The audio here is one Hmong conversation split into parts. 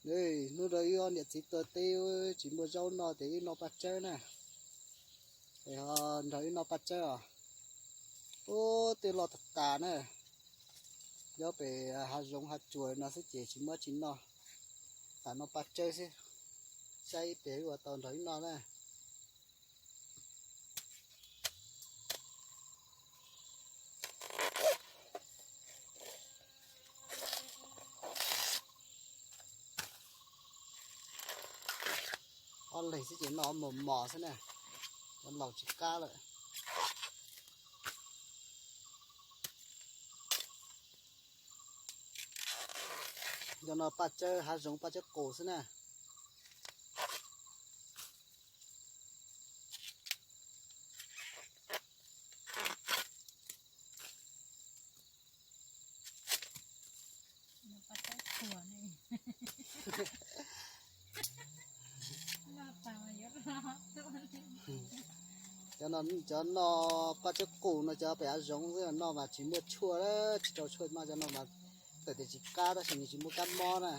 Hnub no wb ob niam txiv tuaj teb tsis muaj zaub noj ces wb noj paj tsawb na. Es ho nrog wb noj paj tsawb os. Ub, twb loj tag tas na. Nyob pem hav zoov hav tsuas no xwb ces tsis muaj tsis noj, tas noj paj tsawb xwb. Saib ib pliag wb ua tau nrog wb noj na. Ob leeg xwb ces noj mos mos xwb na, cov laus tsis qab lawm. Cov no paj tsawb hav zoov paj tsawb qus xwb na. Cov no, cov no paj tsawb qus no cov pem hav zoov xwb, noj mas tsis muaj tshuaj, tsis rau tshuaj noj, cov no mas txawm tias tsis qab tab sis nws tsis muaj kab mob na.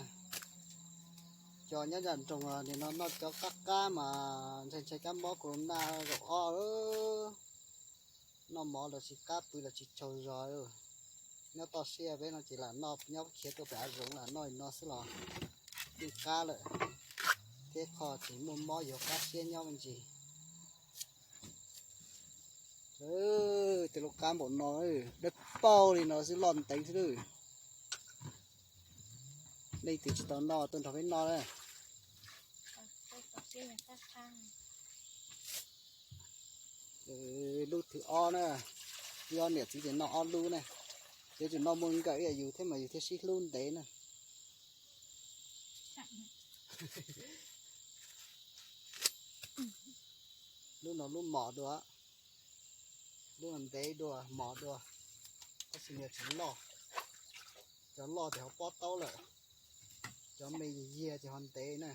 Cov nyob nram nroog nim no noj cov qab qab mas ntshai ntshai kab mob corona zaum ob. Noj mov los tsis qab, pw los tsis tsaug zog. Nyob toj siab peb no ces lam noj, nyob khiav tuaj pem hav zoov lam noj li no xwb los yeej qab lawm, thiab qhov tsis muaj mob yuav qab siab nyob me ntsis. Tej lub qab npaum no, dawb paug li no xwb loj nteev xwb lawm. Leej twg tsis tau noj tuaj nrog peb noj na. Lub thib ob na, wb ob niam txiv ces noj ob lub na. Ces tseem noj muaj nkawm ib yam yus thiab mas yus thiaj sib hlub ntev na. Lub no lub mos dua, lub no ntev dua mos dua, tab sis nws tsis loj. Cov loj ces ho pob taub lawm, cov me yiag yiag ces ho ntev na.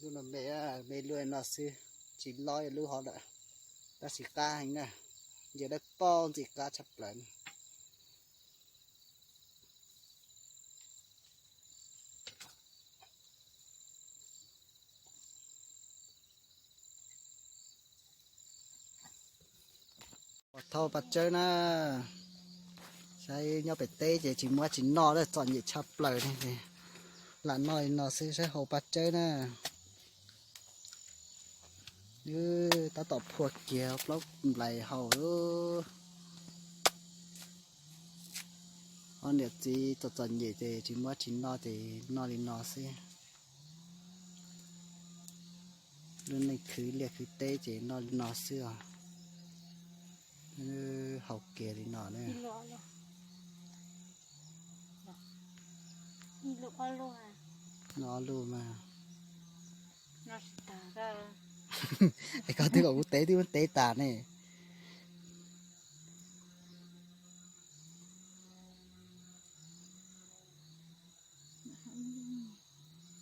Lub no me, me luaj no xwb, tsis loj ib lub hov lawm, tab sis qab heev na, yog dawb paug ntxim qab tshaj plaws. Ua thauj paj tsawb na, saib nyob pem teb ces tsis muaj tsis noj lawm, txom nyem tshaj plaws ne, lam noj li no xwb saib hau paj tsawb na. Wb tab tom phua kiag plaub nplais hau. Ob niam txiv txom txom nyem ces tsis muaj tsis noj ces noj li no xwb. Lub neej khwv liaj khwv teb ces noj li no xwb os. Hau kiag li no na. Noj ob lub mas. Es koj twb kom kuv tev twb muab tev tas ne.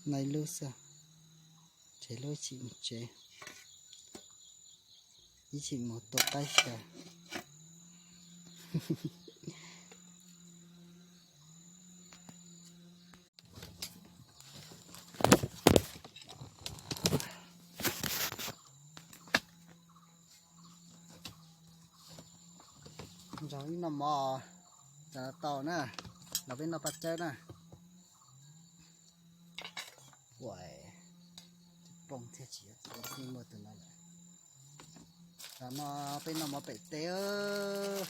Noj ib lub xwb, tseg lub ib chim mus tsev, ib chim mus tua qaib xyaw. Nrog wb noj mov, tau na, los peb noj paj tsawb na. Ua, plooj thiaj tsis muaj tus no lawm. Tam no peb noj mov pem teb,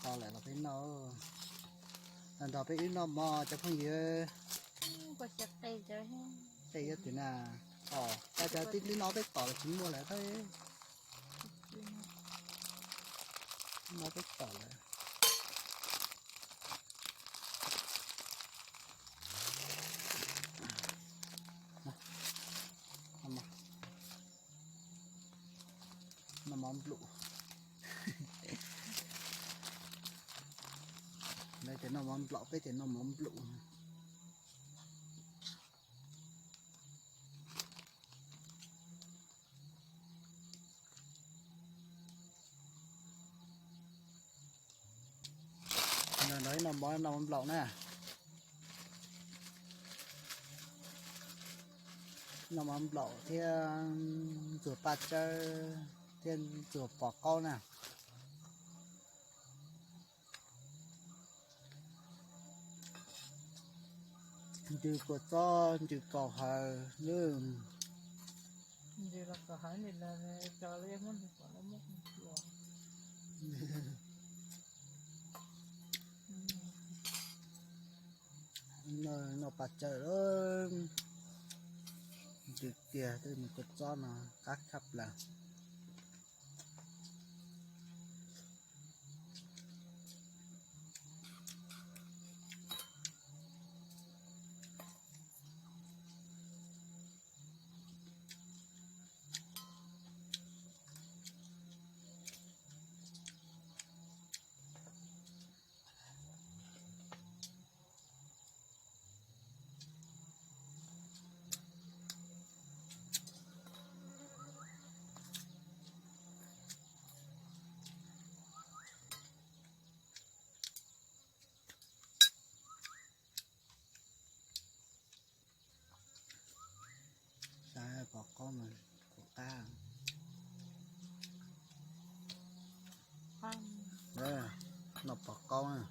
tau lawm los peb noj. Los nrog peb wb noj mov cov phooj ywg. Tej ib tug na. Cas tib tib no peb tom los tsis muaj lawm thiab. Tib no peb tom lawm. Noj mov nplum. Lawv tias noj mov nplaum, peb tias noj mov nplum. Nrog ib noj mov, noj mov nplaum na. Noj mov nplaum thiab ntxuag paj tsawb thiab ntxuag pos qaub na. Ntsws kua txob, ntsws kaus hawv lub. Noj pas tsawg lawm. Ntsws kiag tej nws kua txob no qab tshaj plaws. Saib pos qaub mas kuv qab. Noj pos qaub na.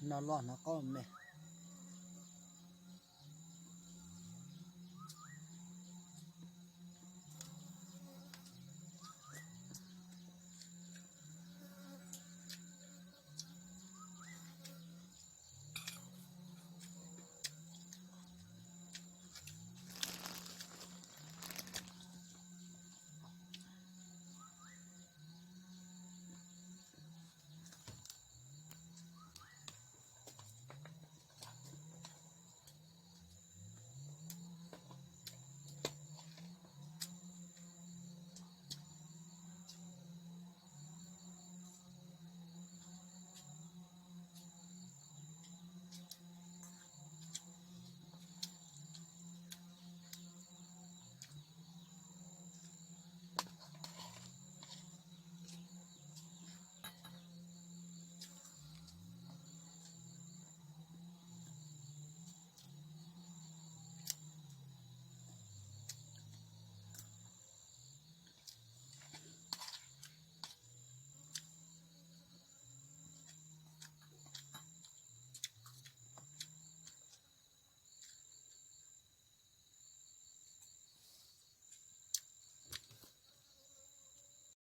Noj loj hnov qaub me.